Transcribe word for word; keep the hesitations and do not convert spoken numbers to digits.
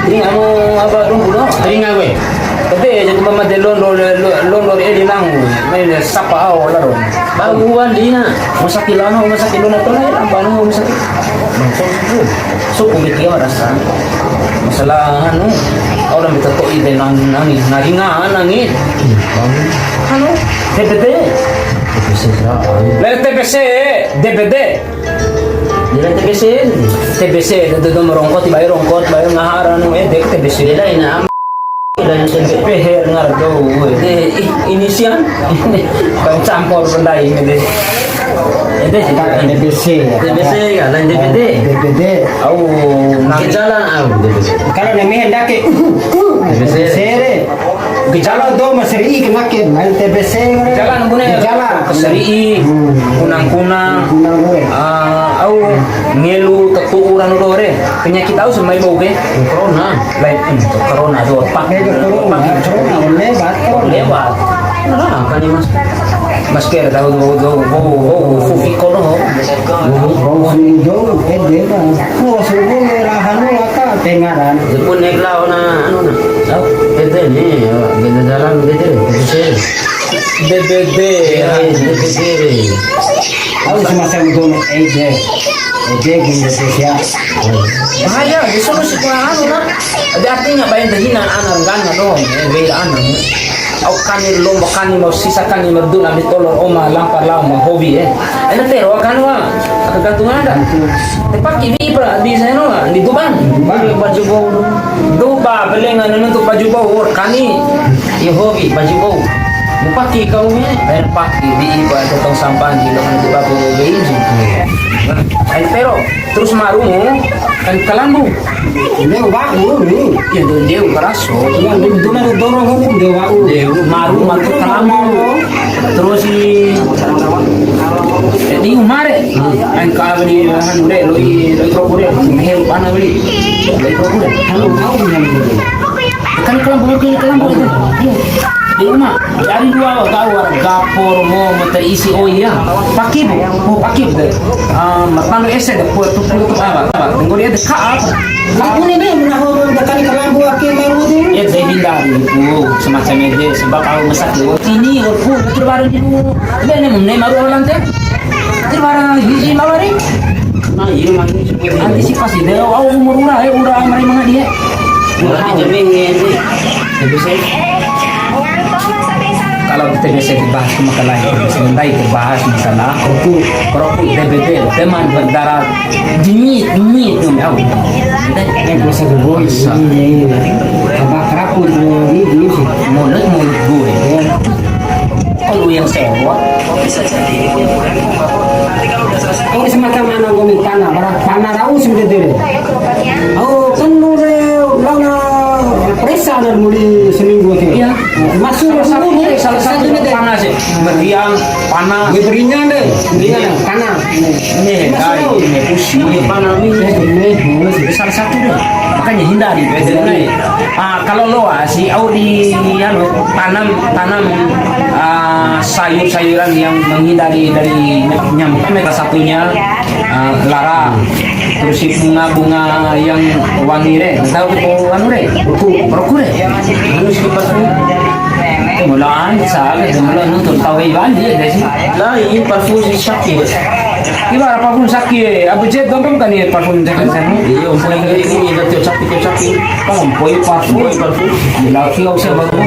Ini anu apa dong, udah? Telinga gue. Tapi jadi mama de londo, lo-, londo edi nangu. Mai sapa au lalo. Bau wan dina. Masaki lana, masaki lona tona ya, apa anu masaki. Suku gitu ya rasa. Masalah anu, orang kita kok ide nang-, nangis, nangis, nangis. Anu, T B D. T B C, T B C, D B D. Nilai T B C. T B C, itu tuh merongkot, tiba rongkot, tiba ngahar, anu, eh, dek T B C. Beda ini, am-, dan T B C. Peher ngar do, eh. Eh, ih, ini sian. Kau campur pendai ini deh. Ede sih, T B C ya. T B C ya, lain D B D. D B D. Au, nang jalan, au, D B C. Kalau namanya ndake, T B C. T B C re. Gejala dou ma sari'i kena ke, lain T B C re. Gejala bune. Gejala. Sari'i, hmm, kunang-kunang. Kunang-kunang re. Ah, au ngelu, tatu'u, anu doho re. Penyakit au samai bau ke? Corona. Lain, hmm, corona doho. Pak. Eh, corona, corona, lewat, corona. Lewat. Nah, kan ini, Mas. Masker, tahu, tahu, tahu, tahu, tahu, fufi kono. Tahu, tahu, eh, dia mah. Oh, subuh, eh, lah, anu, aka, tengaran. Jepun naik lah, ona, anu, nah. Tahu? Ede ni, ya, beda jalan, beda, beda. B B B, ya, B B B. Tahu semacam itu, eh, dia. Eh, dia gini, dia. Bahaya, disuruh si kurang anu, nah. Jadi artinya, bayang terhina, anak, enggak, enggak, dong. Eh, beda, anak. Au kani lomba kani, mau sisa kani, mau dula di tolor oma, lampa lao, mau hobi, eh. Ena tero kan wa, aka gantungan ada. Tepaki di ipra, di sana wa, di Tuban. Baju bau. Duba, belengan nuntu baju bau, kani. Ya hobi, baju bau. Mupaki kau ni, ena paki di ipra, tong sampah di lo, nuntu bau bau, bau. Nah, ena tero. Terus marumu, kan kalambu. Ndeu wa'u ni. Ya, ndeu, ndeu karaso. Ya, ndeu, ndeu, ndeu, ndeu, ndeu wa'u. Ndeu, maru, maru kalambu. Terus si, di uma re. Ain ka di, anu re, loi, loi kroku re. Mehe pana beli. Loi kroku re. Halo, tahu yang ini. Kan kalambu, kan kalambu itu. Iya. Di uma, dari dua kau warga por mo mata isi, oh iya. Paki bu, oh paki bu. Ah, matando ese de, pu, tu, pu, tu, apa, apa. Tunggu dia dekat apa? Aku ni be, mena ho, dekat ni kalambu ake maru de. Ya, saya hindari itu, semacam itu, sebab kalau masak di sini, walaupun terbaru di lu, dia ni mene maru orang teh. Terbaru hiji mawari. Nah, iya, mah, ini. Antisipasi deh, au umur ura, eh, ura amrai mangadi, eh. Ura di jameng, eh, ini. Bagus, eh. Kalau kita biasa dibahas ke masalah itu, sebentar itu bahas masalah rokok, rokok D B D, teman berdarah dingin, dingin, ya. Eh, bisa dulu, iya, iya. Tambah keraput, ini, ini sih. Mulut, mulut gue. Iya. Kalau yang sewa, oh, semacam mana gue minta, nah, bara, pana rau sih, gitu deh. Oh, kan lu deh, lana peresa dan muli seminggu aja. Iya. Masuk salah satu, salah satu deh. Panas ya. Meriang, panas. Gue berinya deh, berinya deh, panas. Ini, ini, ini, pusing. Ini panas ini. Ini, ini, ini. Salah satu deh. Makanya hindari, hindari. Ah, kalau loa si au di, anu, tanam, tanam, ah, sayur-sayuran yang menghindari dari nyamuk, salah satunya, ah, lara. Terus si bunga-bunga yang wangi re, tahu ke anu re? Rokok, rokok re. Anu si parfum. Mulaan sa, mulaan nonton tahu iwan dia deh sih. Nah, ini parfum si Syakir. Ibarat parfum Syakir, apa jet dompem kan ini parfum Syakir sana? Iya, parfum ini, ini, ini, Syakir, Syakir. Parfum, parfum. Parfum. Laki, usah baru.